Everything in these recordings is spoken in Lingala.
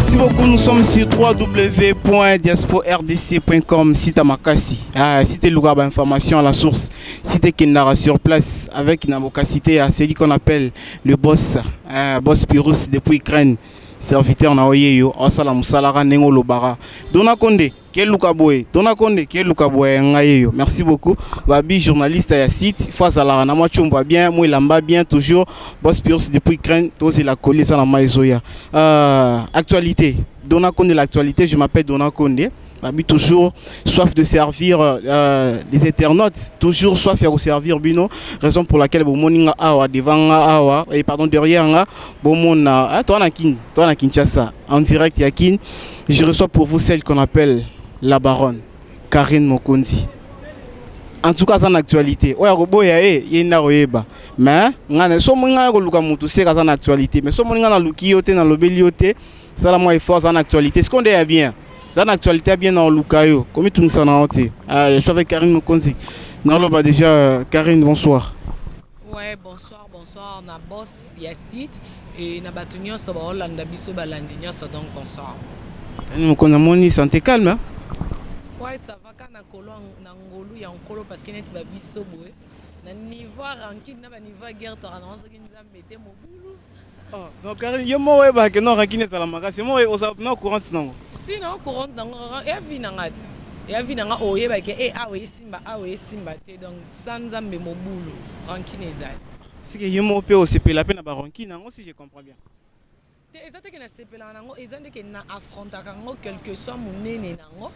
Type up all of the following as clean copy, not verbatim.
Merci beaucoup. Nous sommes sur www.diasporrdc.com, site makasi. Ah, site luka information à la source. Site kendaka sur place avec Nabokacité, celui qu'on appelle le boss, boss Pyrrhus depuis Ukraine. Serviteur na oyeyo, asala musalaka ndenge olobaka. Dona Konde, keluka boye. Dona Konde, keluka boye ngai yo. Merci beaucoup. Babi journaliste ya site, faut azalaka na mwa chumba bien, mwa elamba bien toujours. Boss Pyrrhus depuis Ukraine, tozela colis ça na maizoya. Actualité. Dona Konde l'actualité, je m'appelle Dona Konde. Babi toujours soif de servir les internautes, toujours soif de servir bino, raison pour laquelle bomoni nga awa devant nga awa et pardon, derrière nga bomona, ah, toi na Kin, toi na Kinshasa, en direct ya Kin, je reçois pour vous celle qu'on appelle la baronne Karine Mokonzi. En tout cas, en actualité. Oya koboya ye ye nda koyeba. Mais nga so mo nga koluka mutu se kaza na actualité. Mais so mo nga na luki yo te, na lobeli yo te, sala moi effort en actualité. Ce qu'on est bien. Ça en actualité bien na luka yo. Comme tout ça na te. Ah, je suis avec Karine Mokonzi. Naloba déjà, Karine, bonsoir. Ouais, bonsoir, bonsoir. Na boss ya site et na bato nyonso baolanda biso, balandi nyonso, donc bonsoir. Karine Mokonzi, amoni santé calme, hein? Ouais, ça va ka na kolo na ngolu ya nkolo, parce que neti babiso boye na niveau ya rancune na baniveau ya guerre, toka nango soki Nzambe te, mobulu. Oh, donc Karine, yo mo oyeba ke non, rancune ezala makasi. Mo oza na courant nango. Si na courant nango, ya vi na nga ti ya vi na nga oyebake e awa esimba, awa esimba te, donc sa Nzambe, mobulu, rancune ezali. Sike yo mo mpe osepela mpe na barancune yango, si je comprends bien. Te, eza teke nasepelaka nango, eza ndeke na affrontaka yango, quelque soit monene nango,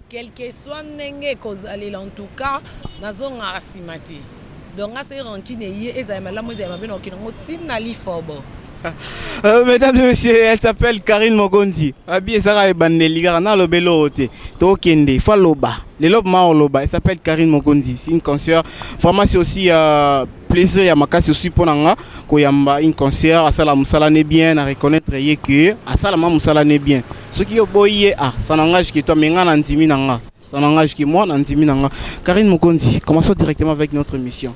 quelque soit ndenge ekozalela. En tout cas, nazongaka nsima te. Donc nga soki rancune eye, ezala malamu, ezala mabe, na okende yango ntina lifobo. Mesdames et messieurs, elle s'appelle Karine Mokonzi. Abi ezaka ebandeli kaka nalobeli oyo te. Tokende, faut aloba. Lelo ma oloba, elle s'appelle Karine Mokonzi. C'est une concert. Vraiment, c'est aussi plaisir ya makasi aussi pona nga koyamba une concert, asala musala ne bien, na reconnaître ye que asala ma musala ne bien. Soki yo boye, ah, ça n'engage que toi, mais nga na ndimi na nga. Ça n'engage que moi, na ndimi na nga. Karine Mokonzi, commençons directement avec notre émission.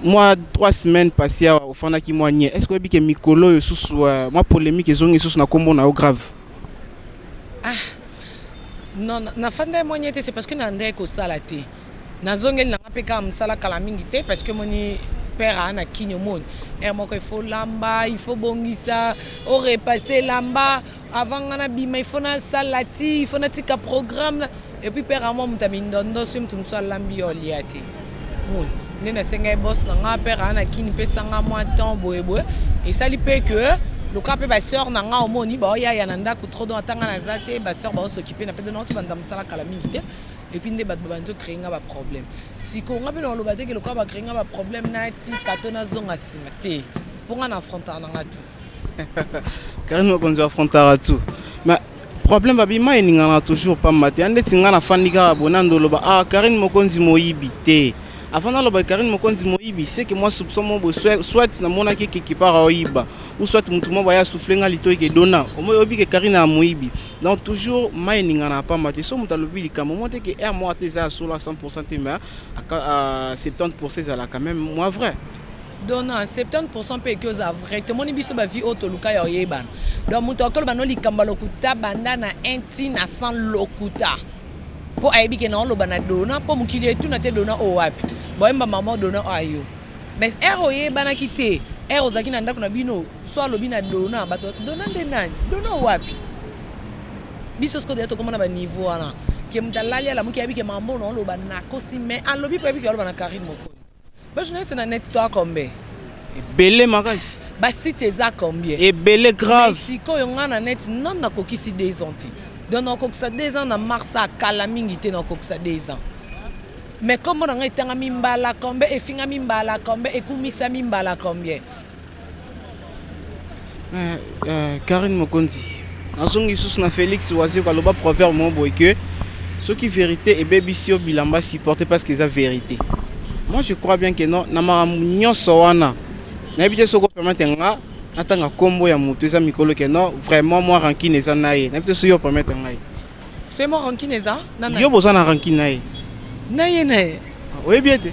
Moi 3 semaines passées ofandaki mwa nye. Est ce que oyebi ke mikolo oyo susu mwa polémique ezongi susu na nkombo na yo grave? Ah non, nafanda mwa nye te, c'est parce que na ndenge kosala te, nazongeli nanga mpe kaka mosala kala mingi te, parce que moni père aa na kini, omoni heure moko il faut lamba, il faut bongisa, orepasse lamba avant nga nabima, il faut nasala ti, il faut natika programme. Et puis père amwa moto ya mindondo, soki moto mosusu alambi, yo olia te. Moni nde nasengai boss na nga, père aa na kini, mpesanga mwa temps boyeboye. Esali mpe ke loka mpe basœur na nga, omoni baoyaya na ndako trop, donc atanga naza te, basœur baosokipe na mpe donc nauti banda mosala kala mingi te. Et puis nde bato babandi ocréer nga baproblème. Sikoyo nga mpe na oloba te ke lokola bacréer nga baproblème, natika to nazonga nsima te, mpo nga na affrontaka na nga tout. Karine Mokonzi affrontaka tout, mais problème babima eningana toujours pamba te. Ya ndeti nga nafandi kaka boye, nando oloba: "Ah, Karine Mokonzi moyibi te." Avant naloba Karine Mokonzi moyibi, c'est que moi soupçon mo boye, soit namonaki quelque part aoyiba, ou soit motu mo baya souffle nga litoi ke dona omoi oyebi ke Karine ya moyibi. Donc toujours mai eningana pamba te. So moto alobi likambo mo te ke aire moko te, eza ya solo à 100 te, mais à 70 ezala quand même moi vrai. Donc na 70 mpe eki oza vrai. Tomoni biso bavie oyo toluka ya oyebana. Donc moto akoloba no likambo ya lokuta banda na 1 ti na 100 lokuta, mpo ayebi ke na oloba na dona, mpo mokili etuna te dona oyo wapi boyemba mama dona oyo ayo. Mais heure oyebanaki te, heure ozalaki na ndako na bino, so alobi na dona, bato dona nde nani, dona oyo wapi? Biso sikoyo deya tokomona baniveau wana ke moto alali, alamuki, ayebi ke mambo na oloba nakosi, mais alobi mpo ayebi ke aloba na Karine Mokonzi. Bajournaliste na net toa combien? Ebele makasi. Basite eza combien? Ebele grave. Sikoyo nga na net non, nakokisi 2 ans te. Donc nakokisa 2 ans na mars, akala mingi te, nakokisa 2 ans. Mais kombo na ngai etangami mbala combien, efingami mbala combien, ekumisami mbala combien? Karine Mokonzi, nazongi lisusu na Félix Wazekwa, aloba proverbe moko boye ke soki vérité ebebisi yo bilamba, supporter, parce que eza vérité. Moi je crois bien que non, na makambo nyonso wana, nayebi te soki opermettre nga natanga nkombo ya moto eza mikolo ke non, vraiment moi rancune eza na ye. Nayebi te soki yo opermettre ngai. C'est moi rancune eza na Yo boza na rancune na ye? Na ye na ye. Oyebi ete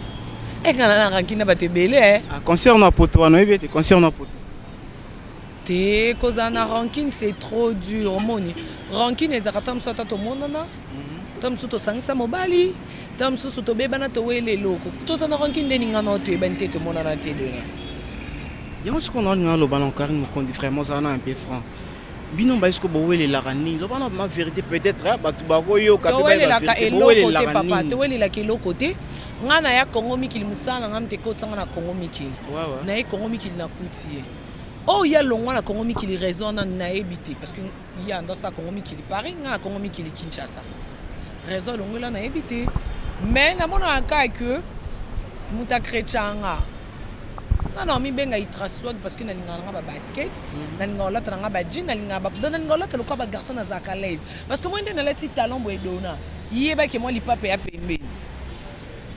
Enga na rancune na bato ebele, eh. Ah, concert na poto wana, oyebi ete concert na poto. Te, kozala na rancune, c'est trop dur. Omoni, rancune ezalaka ta mosusu, ata tomonana, ta mosusu tosangisa mobali, ta mosusu tobebana, towela eloko, toza na rancune. Ndeni nga na toyebani te, tomonana te, dona. Yango sikoyo na olinga aloba na Karine Mokonzi, vraiment ozala na un peu franc. Bino mbaye sikoyo bowelelaka nini? Loba na ma vérité, peut-être bato bakoyoka. Towelelaka eloko te, papa, towelelaka eloko te. Ngai na ya Kongo Mikili, mosala na ngai mte ekotisanga na Kongo Mikili. Naye Kongo Mikili, nakuti ye oyo ya longwa na Kongo Mikili. Raison wana nayebi te, parce que ye ando asala Kongo Mikili Paris, ngai na Kongo Mikili Kinshasa. Raison alongwela nayebi te, mais namonaka kaka ke moto akretchanga nga. Na mibenga Ultra Swag parce que nalingaka nanga babasket, nalingaka kolata nanga bajean, nalingaka, donc nalingaka kolata lokola bagarçon, nazalaka à l'aise parce que moi nde nalati talon boye, dona yebaki mwa lipape ya pembeni.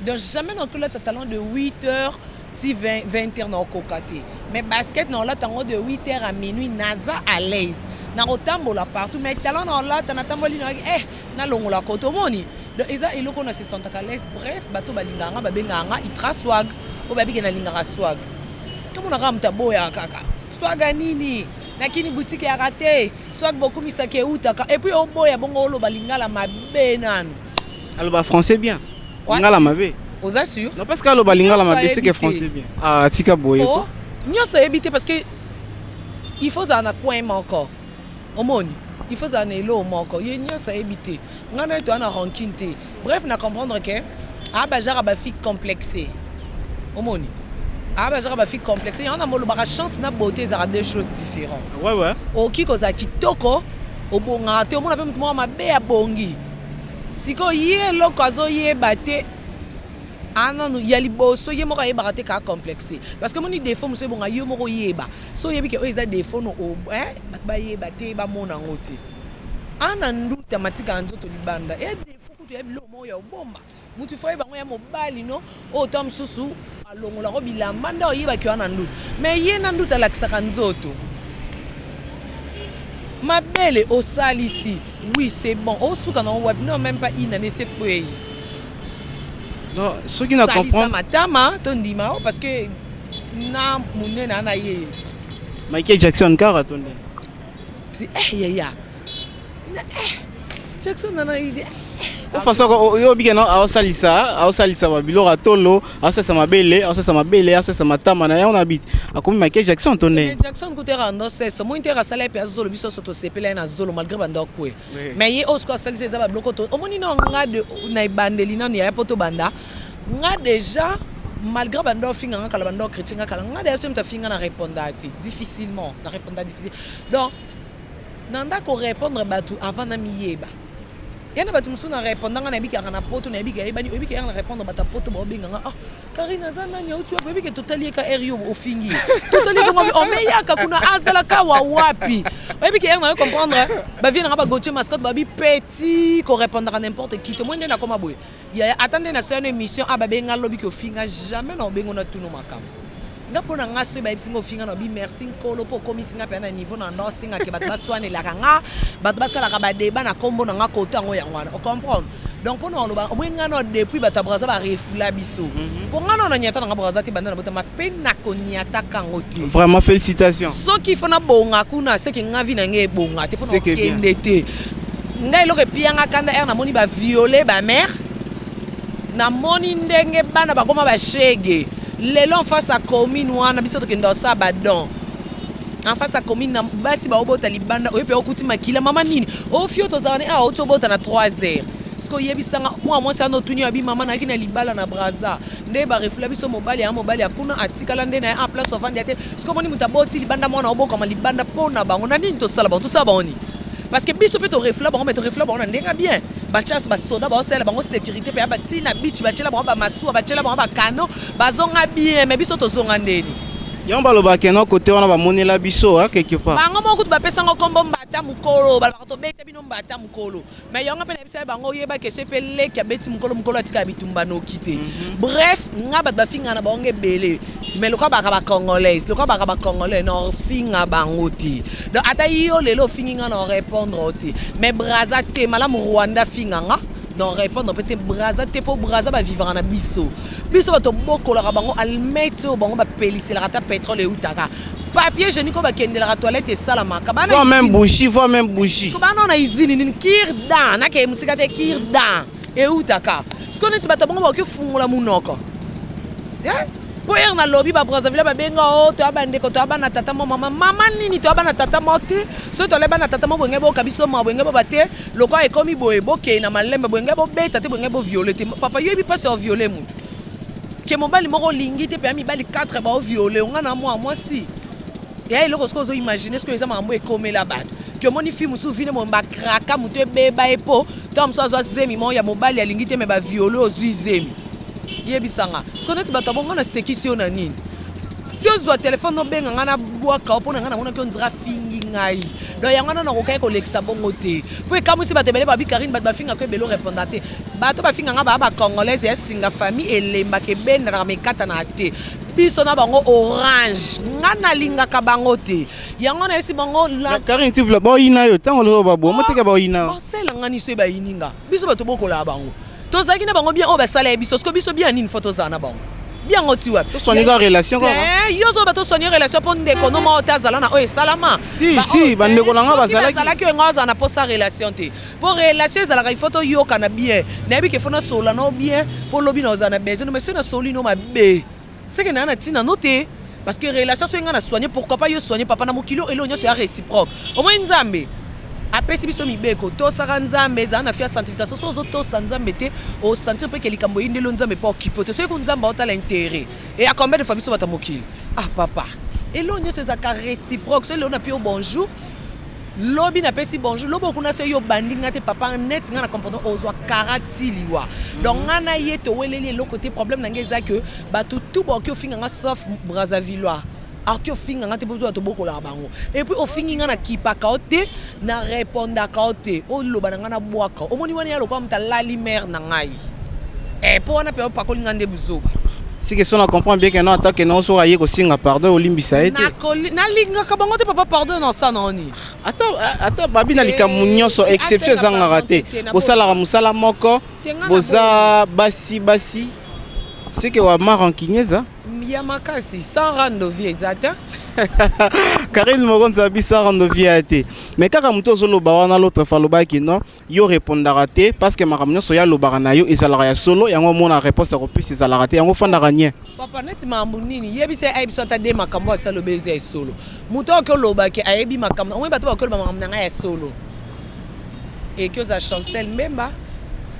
Donc jamais nakolata talon de 8 heures ti 20, 20 heures, nakokoka te. Mais basket naolata yango de 8 heures à minuit, naza à l'aise, nakotambola partout. Mais talon naolata, natamboli nayaki nalongola koto. Omoni, donc eza eloko na se sentaka à l'aise. Bref, bato balingaka nga, babengaka nga Ultra Swag oyo babike nalingaka swag. Tomonaka moto aboyaka kaka swag nini nakini boutique yaka te, swag bokumisaka eutaka. Et puis oboya bongo, oloba lingala mabe nanu. Aloba français bien. Lingala mabe. Oza sûr? Non, parce que aloba lingala mabe, c'est que français bien. Ah, tika boye. Oh, nyonso oyebi te, parce que il faut ozala na coin moko. Omoni, il faut ozala na eloko moko. Ye nyonso ayebi te. Ngai na ye toya na rancune te. Bref, na comprendre ke aa bajara bafille complexe. Omoni, aa bajara bafille complexe. Yango na molobaka, chance na beauté ezalaka deux choses différentes. Okoki kozala kitoko, obongaka te. Omona mpe motu moko mabe abongi. Sikoyo ye eloko azoyeba te ananu ya liboso, ye moko ayebaka te, kaka complexe. Parce que omoni, défaut mosusu ebonga yo moko oyeba. So oyebi ke oyo eza défaut no, bato bayeba te, bamona yango te. Ana nduta matikaka nzoto libanda, eya défaut kutu ya biloko moko ya obomba. Mutu fo oyeba yango ya mobali no oyo to mosusu alongolako bilamba nde oyebaki wana nduta. Mais ye na nduta alakisaka nzoto, mabele osalisi, oui, c'est bon. Osuka nango wapi? Non, même pas une année, se kwei. Non, soki na comprendre. Matama tondima o, parce que na monene ana ye. Michael Jackson kaka to nde? Yaya, Jackson nana. O façon oyo obike no, aosalisa babiloko ya tolo, aosalisa mabele, aosalisa mabele, aosalisa matama na yango na biti, akomi Michael Jackson to nde? Jackson kutera ndo seso moi ntere asala ye mpe azolo. Biso nyonso tosepela ye na zolo malgré bando akwe. Mais ye oyo sikoyo asalisa, eza babiloko to omoni na nga na ebandeli nanu yaya mpo tobanda. Nga déjà, malgré bando afinga nga kala, bando chrétien nga kala, nga déjà soki moto afinga, na répondre te difficilement, na répondre difficile. Donc nanda korépondre bato avant na miyeba ya na bato mosusu. Na répondre nga, nayebi kaka na poto, nayebi ka yebani, oyebi ka na répondre bato ya poto baobenganga: "Ah, Karine aza nani? Auti wapi?" Oyebi ke totali ye ka aire yo ofingi ye, totali ye kongo omeyaka kuna, azalaka wa wapi? Oyebi ke aire na yo comprendre bavie nanga, baGautier Mascotte babi petit korépondaka n'importe qui te. Moi nde nakoma boye, yaya, ata nde nasala no émission a babenga lobi ke ofinga, jamais na obengo na tuno makambo nga mpo na nga. Soki bayebisi nga ofinga, na obi merci Nkolo mpo okomisi nga mpe na niveau na ndo osengake bato baswanelaka nga, bato basalaka badeba na nkombo na nga koto yango. Yango wana ocomprendre. Donc mpo na oloba, omoi nga no depuis bato ya Braza barefula biso, mpo nga no na nyata na nga Braza te. Banda na botama mpe nakoniataka yango te. Vraiment, félicitations. Soki fo nabonga kuna, seke nga vi na ngai ebonga te mpo na okende te. Ngai eloko epianga kanda ere namoni baviole bamare, namoni ndenge bana bakoma bashege lelo en face ya commune wana. Biso tokende kosala badon en face ya commune na basi baobota libanda. Oyo mpe okuti makila mama nini ofio tozala ni awa, oti obota na 3 heures. Soki oyebisanga mwa mwasi wana, otuni abi mama nayaki na libala na Braza, nde barefula biso, mobali ya mobali ya kuna atikala nde na ye en place ovandi ya te. Soki omoni moto aboti libanda, mwana obokama libanda mpo na bango na nini? Tosala bango, tosala bango nini? Parce que biso mpe torefula bango, mais torefula bango na ndenge bien. Bachase, basoda baosalela bango sécurité mpe ya batina beach, batiela bango bamasuwa, batiela bango bakano, bazonga bien. Mais biso tozonga ndeni? Yango balobaka no kote wana bamonela biso quelque part. Bango moko kutu bapesango nkombo mbata mokolo, balobaka tobeta bino mbata mokolo. Mais yango mpe na biso ya bango, oyebaka eso mpe leki abeti mokolo, mokolo atika bitumba noki te. Bref, nga bato bafingaka na bango ebele, mais lokola baka bacongolaise, lokola baka bacongolais, na ofinga bango te. Donc ata yo lelo ofingi nga, na orépondre te. Mais Braza te, malamu Rwanda finga nga, na répondre mpe te. Braza te, mpo Braza bavivaka na biso. Biso bato bokolaka bango almete oyo bango bapeliselaka, ata pétrole eutaka. Papier hygiénique oyo bakendelaka toilette esalamaka. Bana Voire même bougie, voire même bougie. Bana na usine nini, cure-dent, nakeye mosika te, cure-dent eutaka. Sikoyo neti bato bongo bakoki fungola monoko mpo ere nalobi, baBrazzaville babenga o toya bandeko, toya bana tata mo, mama mama nini, toya bana tata mo te. Soki tola bana tata mo, boyenge boyoka biso ma boyenge boba te. Lokwa ekomi boye, bokei na malembe, boyenge bobeta te, boyenge boviole te. Papa, yoyebi mpasi ya oviole mutu ke mobali moko olingi te, mpe ya mibali 4 baoviole onga na mwa mwasi ya eloko. Soki ozoimagine, soki eza makambo ekomela bato ke omoni fi mosusu vine mo bakraka moto ebeba ye, mpo ntango mosusu azwa zemi moko ya mobali alingi te, me baviole, ozwi zemi. Yebisanga siko neti bato abongo nasekisi yo na nini? Ti ozwa telefone, obenga ngai, nabwaka o mpo na ngai, namonaki ondira fingi ngai. Donc yango wana nakokaki kolekisa bongo te, mpo ekamwisi bato ebele. Babi Karine, bato bafingaka ebele, orépondre te. Bato bafinga nga baa bacongolaise ya singa famille, elembaka, ebendanaka, mekatanaka te. Biso na bango orange, nga nalingaka bango te. Yango nayebisi bango. Karine, tibula baoyina yo ntango oloba baboye moteka baoyina yo. Basalanga niso bayini nga. Biso bato bokolaka bango, tozalaki na bango bien. Oyo basala ye biso, siko biso bien nini? Fo tozala na bango biango ti wapi? Tosoigner relation kaka. Yo ozoba tosoigner relation mpo ndeko no moko te azala na oyo esalama. Si, si, bandeko na nga bazalaki. Bazalaki oyo nga azala na posa relation te, mpo relation ezalaka il faut toyokana bien. Nayebi ke fo nasola no bien mpo lobi na ozala na besoin, mais soki nasoli no mabe, seke naa na ntina no te, parce que relation soki nga na soigner, pourquoi pas yo soigner? Papa, na mokili oyo eloko nyonso ya réciproque. Omoi Nzambe apesi biso mibeko, tosaka Nzambe, ezala na fi ya sanctification. So ozotosa Nzambe te, osentir mpe ke likambo eyindeli Nzambe mpo okipe te. Soki Nzambe aotala intérêt e ya combien de fois biso bato ya mokili. Ah papa, eloko nyonso ezalaka réciproque. So lelo napi yo bonjour, lobi napesi bonjour, lobi okuna so yo obandi nga te. Papa, net nga na comportement ozwa karati liwa. Donc nga na ye toweleli eloko te. Problème na ngai eza ke bato tu baoki ofinga nga sauf Brazzavillois. Akoki ofinga nga te mpo biso bato bokolaka bango. Et puis ofingi nga, na kipaka o te, na répondaka o te. Oloba na nga, na bwaka. Omoni wana ya lokola moto alali mare na ngai, mpo wana mpe opakoli nga nde buzoba. Si question na comprendre bien ke non, ata ke non, soki aye kosinga pardon, olimbisa ye te. Nalingaka bango te, papa. Pardon na osala oni? Ata ata babi na likambo nyonso exception ezangaka te. Bosalaka mosala moko, boza basi basi, seke wa ma rancunier. Ya makasi, sans rando vie eza te. Karine Mokonzi abi sans rando vie ya te, mais kaka moto ozoloba wana, l'autre fois alobaki non, yo répondaka te parce que makambo nyonso ya alobaka na yo ezalaka ya solo. Yango omona réponse ya kopesa ezalaka te, yango ofandaka nie. Papa, neti makambo nini? Yebisa, ayebi ata de makambo asi aloba eza ya solo. Moto oyo olobaki ayebi makambo omoi. Bato bakoki oloba makambo na ngai ya solo, eki ozala Chancel Mbemba,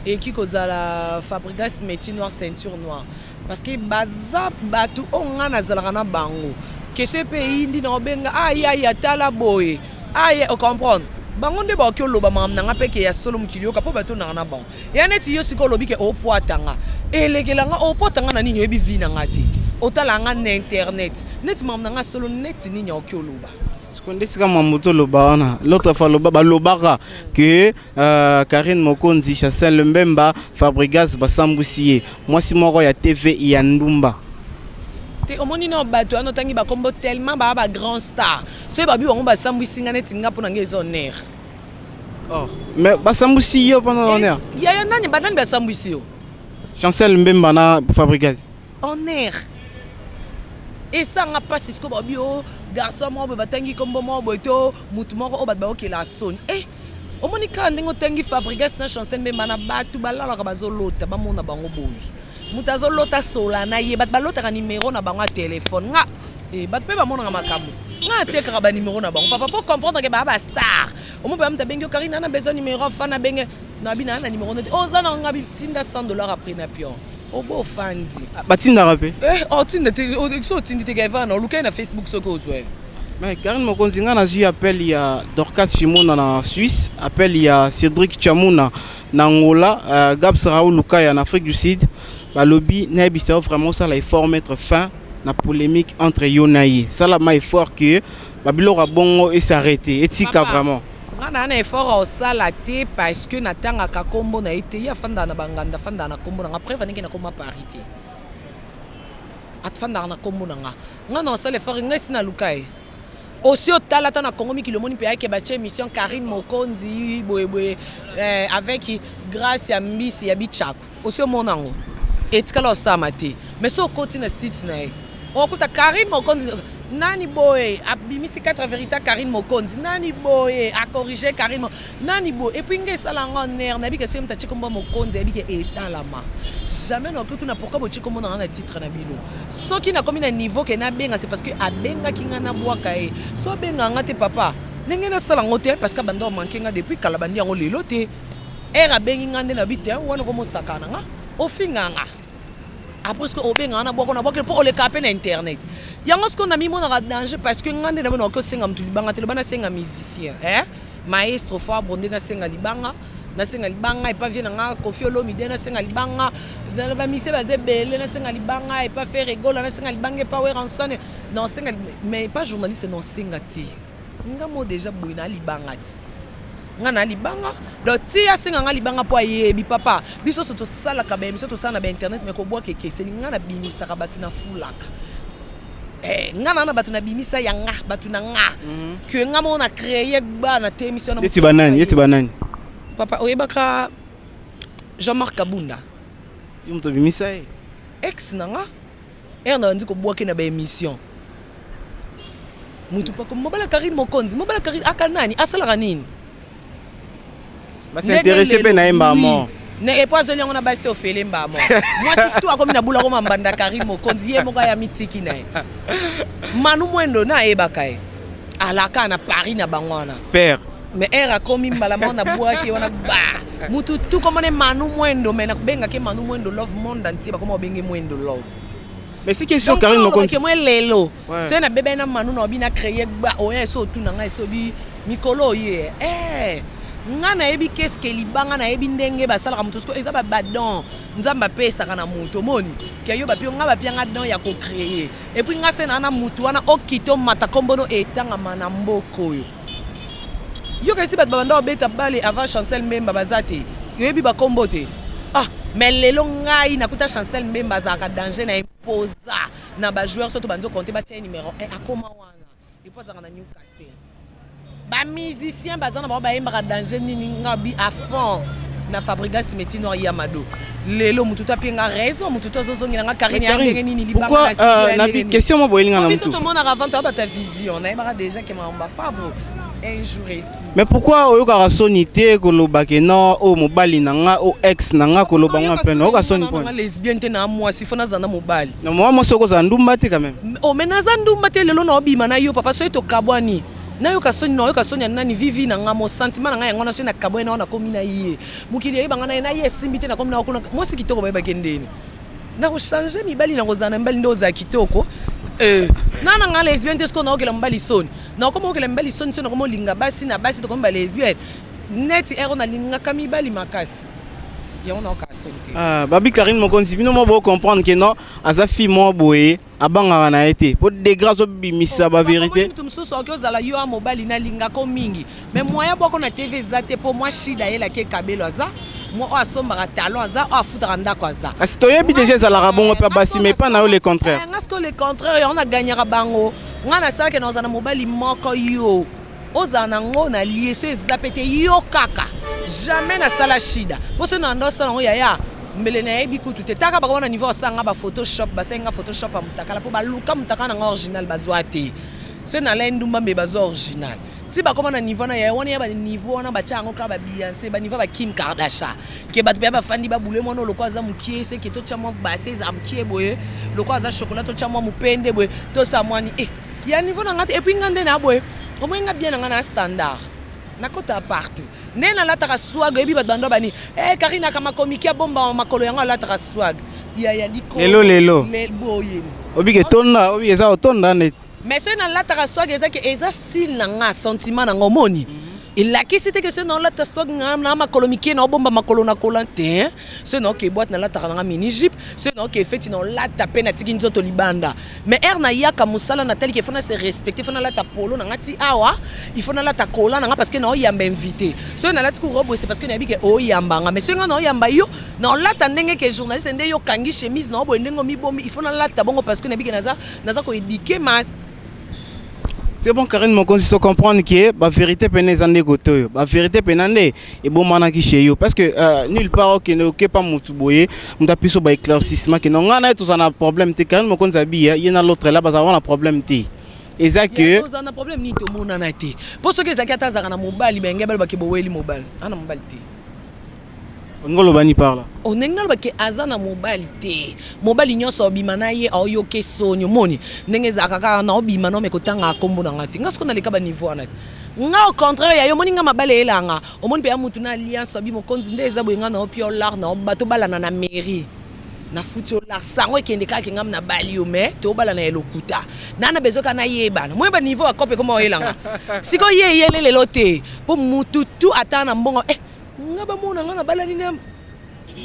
eki kozala Fabrigas Métier Noir, Ceinture Noire, parce que baza bato oyo ngai nazalaka na bango. Question mpe eyindi na obenga ayaya, tala boye aye, ocomprendre bango nde bakoki oloba makambo na nga mpe ke ya solo. Mokili yoka mpo bato nanga na bango ya neti yo. Sikoyo olobi ke opwatanga, elekelanga, opwatanga na nini? Oyebi vie na nga te, otala nga na internet neti makambo na nga solo neti nini aoki oloba. Sikoyo nde sika mambo toloba wana, l'autre fois loba balobaka ke Karine Mokonzi, Chancel Mbemba, Fabrigas basambusi ye mwasi moko ya TV ya ndumba. Te, omoni na bato wana otangi bakombo, tellement baa ba grand star, soki babi bango basambwisi nga, neti nga mpo na nga eza honneur. Oh. Mais basambusi yo mpona honneur? Yaya, nani banani basambwisi yo? Chancel Mbemba na Fabrigas. Honneur esanga mpasi. Sikoyo babi o garçon moko boye batangi kombo moko boye to mutu moko oyo bato baokela soni. E omoni kaka ndenge otangi Fabrigas na Chancel Mbemba, na bato balalaka bazolota, bamona bango boye, moto azolota sola na ye. Bato balotaka nimero na bango ya telefone. Nga bato mpe bamonaka makambo te. Nga atekaka banimero na bango, papa, po comprendre ke baa bastar. Omo mpe moto abengi yo: "Karine, ana besoin nimero." Fa nabenge nabi naa na nimero nete oza na nga, tinda 100 $ après na pion obo ofandi. Batindaka mpe? Otinda te. So otindi te, keva na olukai na Facebook soki ozwa ye. Mais Karine Mokonzi, nga nazwi appel ya Dorcas Shimona na Suisse, appel ya Cédric Chamuna na Angola, Gabs Raoul Lukaya na Afrique du Sud. Balobi nayebisa yo vraiment osala effort, mettre fin na polémique entre yo na ye. Salama effort que babiloko ya bongo esarrete, etika vraiment. Nga na effort osala te, parce que natangaka nkombo na ye te. Ye afandaka na banganda, afandaka na nkombo na nga. Preuve, ndenge nakoma Paris te, afandaka na nkombo na nga. Nga na osala effort, ngai si naluka ye aussi. Otala ata na Congo mikili, omoni mpe ayeke batie émission Karine Mokonzi boyeboye avec Grâce ya mbisi ya bichaku. Osi omona yango etikala osalama te, mais so okoti na site na ye, okuta Karine Mokonzi. Nani boye abimisi 4 vérité Karine Mokonzi, nani boye acorrige Karine, nani boye. Et puis nge esala yango nerf, nayebi ke soki moto atie kombo Mokonzi, ayebi ke etalama jamais. Nakoki tuna pourquoi botie kombo na nga na titre na bino. Soki nakomi na niveau ke nabenga, c'est parce que abengaki nga, nabwaka ye. So abenga nga te, papa, ndenge nasala yango te, parce que abanda omanke nga depuis kala, bandi yango lelo te. Ere abengi nga nde nabi te wana komosaka na nga, ofinga nga. Après soki obenga nga, nabwako, nabwaki mpo oleka mpe na internet yango. Soki namimonaka danger, parce que nga nde nabe nakoki osenga motu libanga te. Loba nasenga musicien, eh? Maestro Fabre nde nasenga libanga, nasenga libanga epa vie na nga Kofi Olomide, nasenga libanga bamise baza ebele, nasenga libanga epa Ferre Gola, nasenga libanga epa Werrason, nasenga. Mais epa journaliste nasenga te. Nga mo déjà boye na libanga ti nga na libanga. Donc ti asenga nga libanga mpo ayebi, papa, biso nyonso tosalaka baémission, tosala na bainternet, mais kobwaka ekeseni. Nga nabimisaka bato, nafulaka. Eh, nga na bato nabimisa ya nga, bato na nga ke nga moko na créé bana te émission. Yeti banani? Yeti banani? Papa, oyebaka Jean-Marc Kabunda? Yo moto obimisa ye? Ex na nga. Ere na bandi kobwake na baémission, mutu pako mobala Karine Mokonzi, mobala Karine aka nani, asalaka nini? Bas'intéresse mpe na ye mbamo. Epo azoli yango na basi ofele mbamo. Mwasi tu akomi na bula koma mbanda Karine Mokonzi, ye moko aya mitiki na ye. Manu Mwendo na ayebaka ye, alaka na Paris na bango wana. Père. Mais ere akomi mbala moko nabwaki wana ba mutu tu komona Manu Mwendo, mais nakobengaki Manu Mwendo Love, monde entier bakoma obenge Mwendo Love. Mais si question, Karine Mokonzi. Mwe lelo soki nabebani na Manu na obi na créé ba oya eso otuna ngai esobi mikolo oye. Eh, nga nayebi keske libanga, nayebi ndenge basalaka moto. Siko eza badon Nzambe apesaka na moto. Omoni ke yo bapi nga, bapianga don ya kocréer. Et puis nga se na na motu wana okita omata kombono etangama na mboka oyo. Yoka esi bato babanda kobeta bale avant Chancel Mbemba baza te, yoyebi bakombo te. Ah, mais lelo ngai nakuta Chancel Mbemba azalaka danger na imposa na bajoueur. Soto bandi okonte batia ye numéro 1, akoma wana epo azalaka na Newcastle. Bamusicien baza na bango, bayembaka danger nini nga bi à fond na Fabrigas Metino ya Mado. Lelo mutu to apienga raison, mutu to azozongela nga Karine ya ndenge nini. Pourquoi nabi question mo boyelinga na biso mutu tomonaka avant toyabata vision, nayebaka déjà ke makambo Fabre un jour esi. Mais pourquoi oyokaka soni te koloba ke non, oyo mobali na nga, oyo ex na nga, koloba ngo mpe oyoka soni mpo? Lesbienne te, na mwasi fo nazala na mobali. Na mwa mwasi okozala ndumba te quand même. Oh, mais naza ndumba te. Lelo naobima na yo, papa, soki tokabwani, nayoka soni, nayoka soni ya nani? Vivi na nga, mo sentiment na ngai yango wana. Soki nakabwani na wana, nakomi na ye, mokili eyebanga na ye, na ye esimbi te, nakomi na kuna mwasi kitoko, bayebaki ndeni nakochange mibali, nakozala na mibali nde ozala kitoko. Na na nga lesbienne te. Soki naokela mobali soni, nakoma okela mibali soni. Soki nakoma olinga basi na basi, tokomi balesbienne neti ero nalingaka mibali makasi, yango naokaa soni te. Ah, babi Karine Mokonzi, bino mo bocomprendre ke non, aza fille moko boye, abangaka na ye te po degré azobimisa bavérité. Moto mosusu okoki ozala yo ya mobali, nalingako mingi, mais moyen bwako na TV eza te, mpo mwa shida ayelaki ekabelo aza mwa oyo asombaka talon, aza oyo afutaka ndako aza. Kasi toyebi déjà ezalaka bongo mpe basi, mais epa na yo le contraire. Nga siko le contraire, yango naganyaka bango. Nga nasalaki na ozala na mobali moko, yo ozala nango na lieso eza pe te, yo kaka jamais nasala shida mpo so na ndo osala yango yaya mbele nayebi kutu te. Taka bakoma na niveau asala nga baphotoshop, basali nga photoshop ya mutakala mpo baluka mutakala nanga original, bazwa te. So nalai ndumba mbe bazwa original ti bakoma na niveau na yaya wana ya baniveau wana, batya yango kaka baBeyoncé, baniveau ya baKim Kardashian, ke bato mpe bafandi babule mwana lokwa aza mokie, seke totya mwa base eza mokie boye, lokwa aza chocolat, totya mwa mopende boye, tosala mwani e ya niveau na nga te. Et puis nga nde na boye, omoi nga bien na nga na standard, nakota partout nde nalataka swag. Oyebi bato bando bani eh, Karine akama komiki abomba makolo, yango alataka swag ya likolo. Lelo lelo. Boye. Obike tonda, obike eza otonda neti. Mais soki nalataka swag, eza ke eza style na nga, sentiment na nga. Omoni elakisi te ke soki naolata swag na makolo mike, naobomba makolo na kola te. Soki naoke boîte, nalataka nanga mini jupe. Soki naoke feti, naolata mpe natiki nzoto libanda. Mais heure nayaka mosala, natali ke faut na se respecter, faut nalata polo nanga ti awa, il faut nalata kola nanga, parce que naoyamba invité. Soki nalati ku robe, c'est parce que nayebi ke oyamba nga. Mais soki nga naoyamba yo, naolata ndenge ke journaliste nde yo okangi chemise na boye, ndenge omibombi, il faut nalata bongo, parce que nayebi ke naza koéduquer masse. C'est bon, Karine Mokonzi, to comprendre que ba vérité pene eza nde kote oyo. Ba vérité pene nde ebomanaki chez yo parce que nulle part okende okepa mutu boye, mutu apiso ba éclaircissement ke non, nga na ye tozala na problème te. Karine Mokonzi abi ye na l'autre là bazala na problème te. Eza que Oza na problème nini? Tomonana te, mpo soki ezalaki ata azalaka na mobali, benge balobaki boweli mobali, ana mobali te. Olingi oloba nini par là? Ondenge nalobaki aza na mobali te. Mobali nyonso obima na ye, aoyoke soni. Omoni ndenge ezalaka kaka na obima na ome kotanga nkombo na nga te. Nga siko naleka baniveau wana te. Nga au contraire ya yo, omoni nga mabala eyelanga, omoni mpe ya mutu na alliance abi mokonzi nde eza boye. Nga na opi olar na bato balana na mairie, nafuti olar sango ekende kaka ngam na bali yo, mais tobalana ya lokuta na besoin kaka nayebana moyeba niveau bakope ekoma oyelanga. Sikoyo ye eyele lelo te, mpo mutu tu ata na mbongo nga bamona nga nabalani na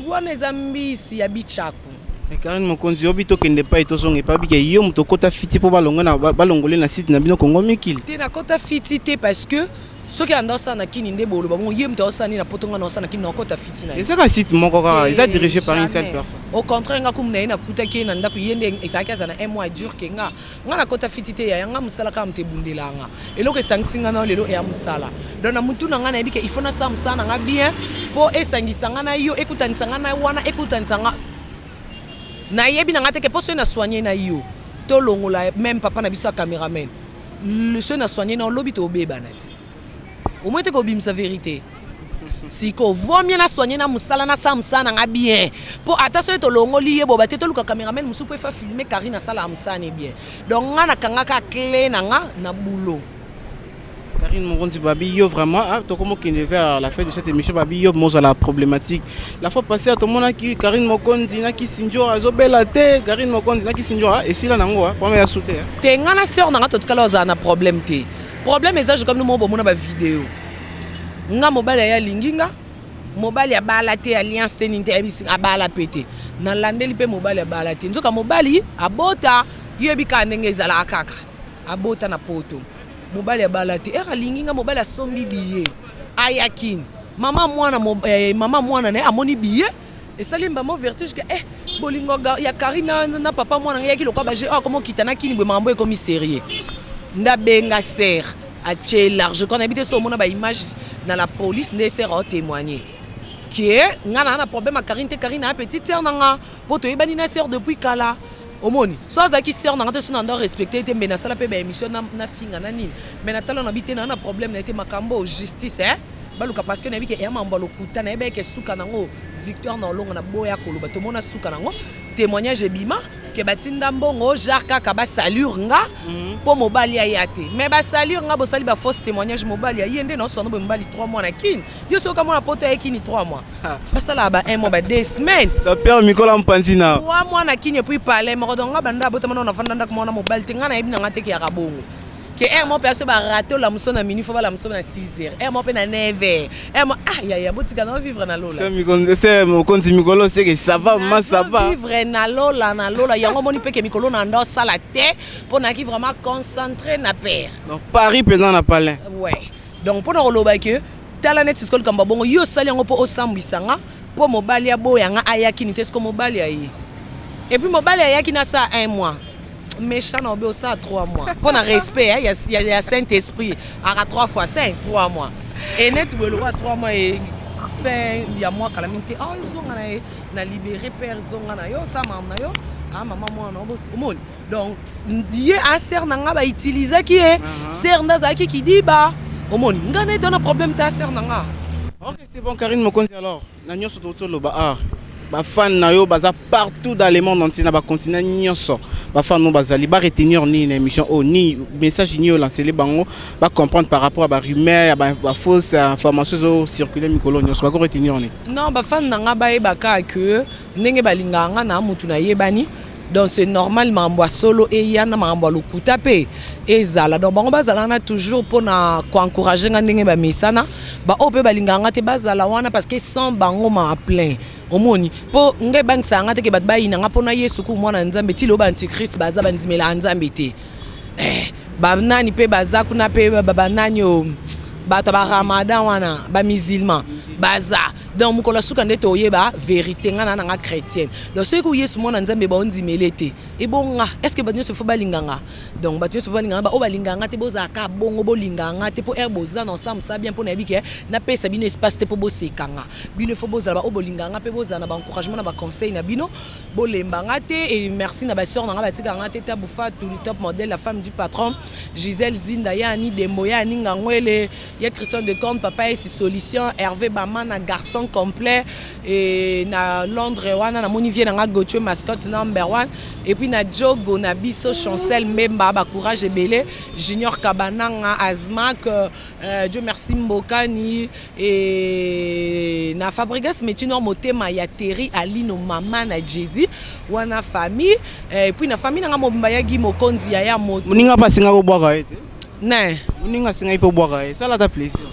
wana eza mbisi ya bichaku. Karine Mokonzi, obi tokende epai, tozonga epai bike yo moto okota fiti mpo balongole na site na bino Kongo Mikili. Te, nakota fiti te, parce que soki anda osala na kini nde boloba bongo. Ye moto aosala nini na poto, nga na osala na kini, nakota fiti na ye? Ezaka site moko kaka, eza dirigé par une seule Jamais. personne. Au contraire, nga kumu na ye, nakutaki ye na ndako, ye nde efalaki aza na un mois dur ke nga. Nga nakota fiti te, yaya. Nga mosala kaka moto ebundela nga. Eloko esangisi nga na lelo eya mosala. Donc na mutu na nga nayebi ke il faut nasala mosala na nga bien mpo esangisa nga na yo, ekutanisa nga na wana, ekutanisa nga. Nayebi na nga te ke mpo soki na soigne na yo, tolongola même papa na biso ya cameraman, soki na soigne na olobi tobebana ti omoi te kobimisa vérité. Siko vaut mieux na soigne na mosala, nasala mosala na nga bien, mpo ata soki tolongoli ye boba te, toluka cameraman mosusu mpo efa filme Karine asala mosala ne bien. Donc nga nakangaka clé na nga na boulot. Karine Mokonzi, babi yo vraiment, ah, tokomokende vers la fin de cette émission. Babi yo mozala problématique. La fois passée tomonaki Karine Mokonzi na Kisinjora azobela te. Karine Mokonzi na Kisinjora esila nango problème ya su te. Te, nga na sœur na nga totikala ozala na problème te. Problème eza comme mo bomona bavideo. Nga mobali aye alingi nga, mobali abala te, alliance te, nini te, ayebisi abala mpe te. Nalandeli mpe mobali abala te, nzoka mobali abota. Yebi kaka ndenge ezalaka, kaka abota na poto. Mobali abala te, ere alingi nga, mobali asombi billet ayakini. Mama mwana, mama mwana na ye amoni billet, esali mbamo vertige ke bolingo ya Karine na papa mwana ngai eyaki lokwa baje oyo akoma okita na kini boye. Makambo ekomi sérieux, ndabenga sœur atie large quand nayebi te so omona baimage na la police nde sœur aotémoigner ke nga na problème ya Karine te. Karine aya petite sœur na nga, mpo toyebani na sœur depuis kala. Omoni so azalaki sœur na nga te, so na ndo respecte te, mbe nasala mpe baémission na finga na nini. Mais natala na bi te, naa na problème na ye te. Makambo justice baluka, parce que nayebi ke eya mambo ya lokuta. Nayebi eke suka nango victoire na olonga na boya koloba. Tomona suka nango témoignage ebima ke batinda mbongo genre kaka basalure nga mpo mobali aya te. Mais basalure nga, bosali bafausse témoignage, mobali aye nde naoswana boye. Mobali 3 mois na kini, yo soki okamona poto aye kini 3 mois, basalaka ba 1 mois, ba 2 semaines. Père Mikola Mpanzi na 3 mois na kini, et puis palais moko. Donc nga banda abotama nao nafanda ndako moko na mobali te. Nga nayebi na nga te ke yaka bongo ke heure moko mpe aso barate olamuso na minuit, fo balamuso na 6 heures, heure moko mpe na 9 heures, heure moko. Ah yaya, botika na vivre na lola. Se mokonzi mikolo seke ça va ma, ça va. Vivre na lola, na lola. Yango omoni mpe ke mikolo na ndo osala te, mpo nayaki vraiment concentré na père. Donc Paris mpenza na palin. Ouais, donc mpo na koloba ke tala neti sikoyo likambo ya bongo, yo osali yango mpo osambwisa nga, mpo mobali aboya nga ayaki ni te. Siko mobali aye, et puis mobali ayaki na sa un mois méchant na obe osala 3 mois mpo na respect ya saint esprit aka 3 fois 5, 3 mois. E neti boye lokola 3 mois e fin ya mois kala mingi te, oh, ezonga na ye na libéré père, zonga na yo, osala makambo na yo. Ah, mama mwana, omoni donc ye asœur na nga bautilisaki ye, sœur nde azalaki kidiba. Omoni nga neti wana problème te, asœur na nga. Ok, c'est bon, Karine Mokonzi. Alors na nyonso tozoloba, ah, bafan na yo baza partout dans le monde entier, na bacontinent nyonso, bafan no bazali baretenir nini na émission oyo? Nini message nini olancele bango bacomprendre par rapport à barumeur ya bafausse information ezocircule mikolo nyonso? Bakoretenir nini? Non, bafan na nga bayebaka ke ndenge balingaka nga na mutu nayebani. Donc c'est normal, makambo ya solo eya na makambo ya lokuta mpe ezala. Donc bango bazala wana toujours mpona koencourage nga ndenge bamesana. Baoyo mpe balingaka nga te bazala wana, parce que sans bango ma plein. Omoni mpo ngai ebangisaka nga te ke bato bayina nga mpona Yesu ku mwana Nzambe. Ti lelo baantichrist baza, bandimelaka Nzambe te. Banani mpe baza kuna mpe, banani o bato ya baramadan wana, bamusulman baza. Donc mokolo ya suka nde toyeba vérité. Nga na nanga chrétienne, donc soki Yesu mwana Nzambe, baondimele te, ebonga est ce que bato nyonso faut balinga nga? Donc bato nyonso faut balinga nga, oyo balinga nga te, bozalaka bongo, bolinga nga te, mpo ere boza na ensemble, ça bien, mpo nayebi ke napesa bino espace te mpo boseka nga. Bino faut bozala baoyo bolinga nga mpe bozala na baencouragement, na baconseil na bino, bolemba nga te. Et merci na basœur na nga, batika nga te, Tabufa Tuli, top modèle, la femme du patron, Gisèle Zinda, ya Ani Dembo, ya Ani Ngangwele, ya Christian de Corne, papa Esi Solution, Hervé Bamana, garçon complet. Et na Londres wana, namoni vie na nga Gauthier, mascotte number one, et puis na Jogo na biso, Chancel Mbemba, bacourage ebele, Junior Kabananga, Azmak, Dieu merci Mbokani, et na Fabrigas Metino, motema ya Terry Alino, mama na Jésus wana, famille, et puis na famille nanga mobimba, yagi mokonzi ya ya moto. Moninga mpe asenga kobwaka ye te. Ne. Moninga asengai mpe obwaka ye, sala ata plaisir.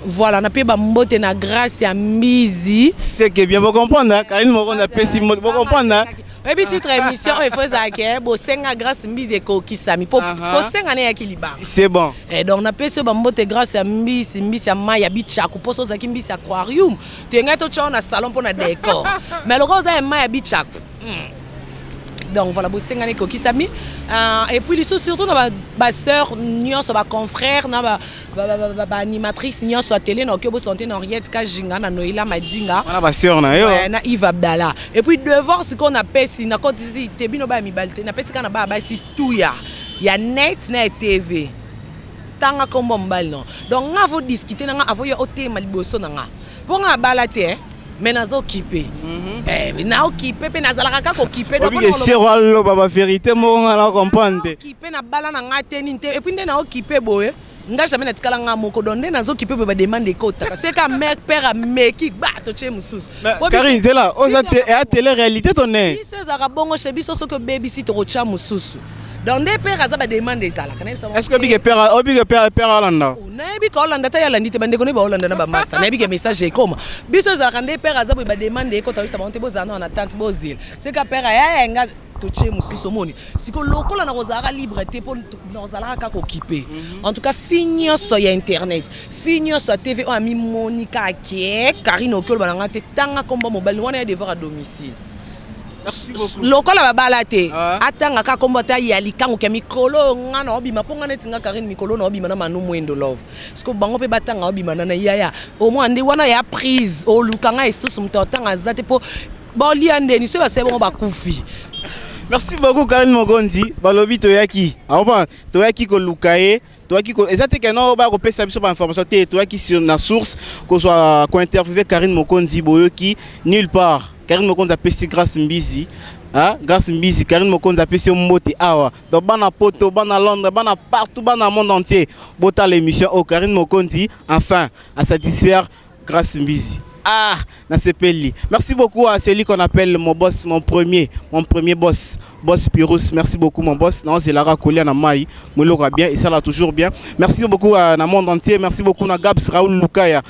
Voilà, nape bambote na Grâce ya Mbizi. C'est que bien bocomprendre, Karine Mokonzi apesi, bocomprendre. Oyebi titre émission oyo efo ezalaka bosenga Grâce Mbizi ekokisami, po kosenga ne eyaki libanga. C'est bon. Eh, donc napesi oyo bambote, Grâce ya Mbisi, mbisi ya mai ya bichaku, mposo ozalaki mbisi ya aquarium, toyengai totya na salon mpo na décor, mais lokola oza ya mai ya bichaku. Donc voilà, bosengani ekokisami. Et puis lisusu, surtout na basœur nyonso, baconfrère na baanimatrice nyonso ya télé, na oki obosante na Henriette Kajinga, na Noela Madinga. Wana basœur na yo. Na Yves Abdallah. Et puis devoir sikoyo napesi, nakotisi te bino baya mibali te, napesi kaka na baya basi tuya ya net na ya TV. Tanga nkombo mobali, non. Donc nga avo discute na nga, avoya otema liboso na nga, mpo nga abala te, mais naza okipe, na okipe mpe nazalaka kaka okipe. Obike sero aloba bavérité moko, nga na comprendre te. Okipe na bala na nga te, nini te. Et puis nde na okipe boye, nga jamais natikala nga moko. Donc nde nazokipe boye, bademande ekotaka, soki ka mare père ameki gba, totie mosusu. Karine, nzela oza eya télé réalité to ne. Biso ezalaka bongo chez biso, soki obebisi, tokotya mosusu. Donc nde père aza, bademande ezalaka. Est ce que obike père, obike père alanda? Nayebi ka olanda ta, yalandi te, bandeko ne baolanda na bamaster. Nayebi ke message ekoma. Biso ezalaka nde père aza boye, bademande ekota, oyebisa bango te, bozala na tante, bozela seka père ayaya nga, totie mosusu. Omoni siko lokola na kozalaka libre te, mpo nakozalaka kaka okipe. En tout cas, fille nyonso ya internet, fille nyonso ya TV oyo amimoni kaka ke Karine oki oloba na nga te, tanga kombo mobali wana, ya devoir à domicile. Lokola babala te, atanga kaka kombo ata ya likango ke mikolo oyo nga na obima, mpo nga neti nga Karine, mikolo na obima na Manu Mwendo Love. Siko bango mpe batanga obima na yaya omoi nde wana ya prise, oluka nga esusu, moto atanga aza te, mpo baolia ndeni soki basali bongo bakufi. Merci beaucoup, Karine Mokonzi. Balobi toyaki aopa, toyaki koluka ye, toyaki eza te keno baya kopesa biso bainformation te, toyaki sur na source kozwa kointerviewe Karine Mokonzi. Boyoki nulle part, Karine Mokonzi apesi Grâce Mbizi. Ah, Grâce Mbizi, Karine Mokonzi apesi yo mbote awa. Donc bana Poto, bana Londres, bana partout, bana monde entier, botala émission oyo. Karine Mokonzi enfin asatisfaire Grâce Mbizi. Ah, nasepeli. Merci beaucoup à celui qu'on appelle mon boss, mon premier boss, boss Pyrrhus. Merci beaucoup, mon boss. Non, c'est Lara Kolia na Mai. Mouloka bien et ça là toujours bien. Merci beaucoup à le monde entier. Merci beaucoup à Gabs Raoul Lukaya,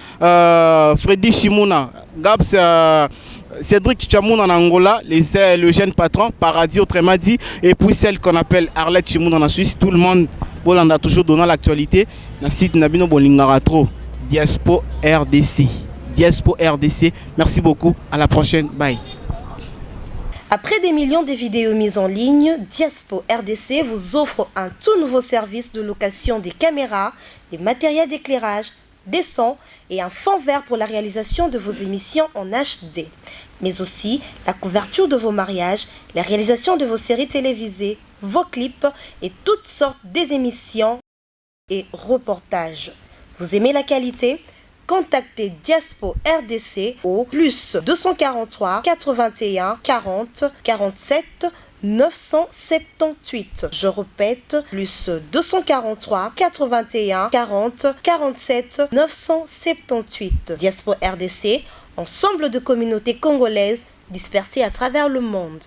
Freddy Shimuna, Gabs Cédric Chamoun en Angola, le jeune patron, Paradis autrement dit, et puis celle qu'on appelle Arlette Chimoun en Suisse. Tout le monde, Bolanda toujours donnant l'actualité. Na site na bino bolingaka trop, Diaspo RDC. Diaspo RDC. Merci beaucoup. À la prochaine. Bye. Après des millions de vidéos mises en ligne, Diaspo RDC vous offre un tout nouveau service de location des caméras, des matériels d'éclairage, des sons et un fond vert pour la réalisation de vos émissions en HD, mais aussi la couverture de vos mariages, la réalisation de vos séries télévisées, vos clips et toutes sortes des émissions et reportages. Vous aimez la qualité? Contactez Diaspo RDC au +243 81 40 47 978. Je répète, +243 81 40 47 978. Diaspo RDC, ensemble de communautés congolaises dispersées à travers le monde.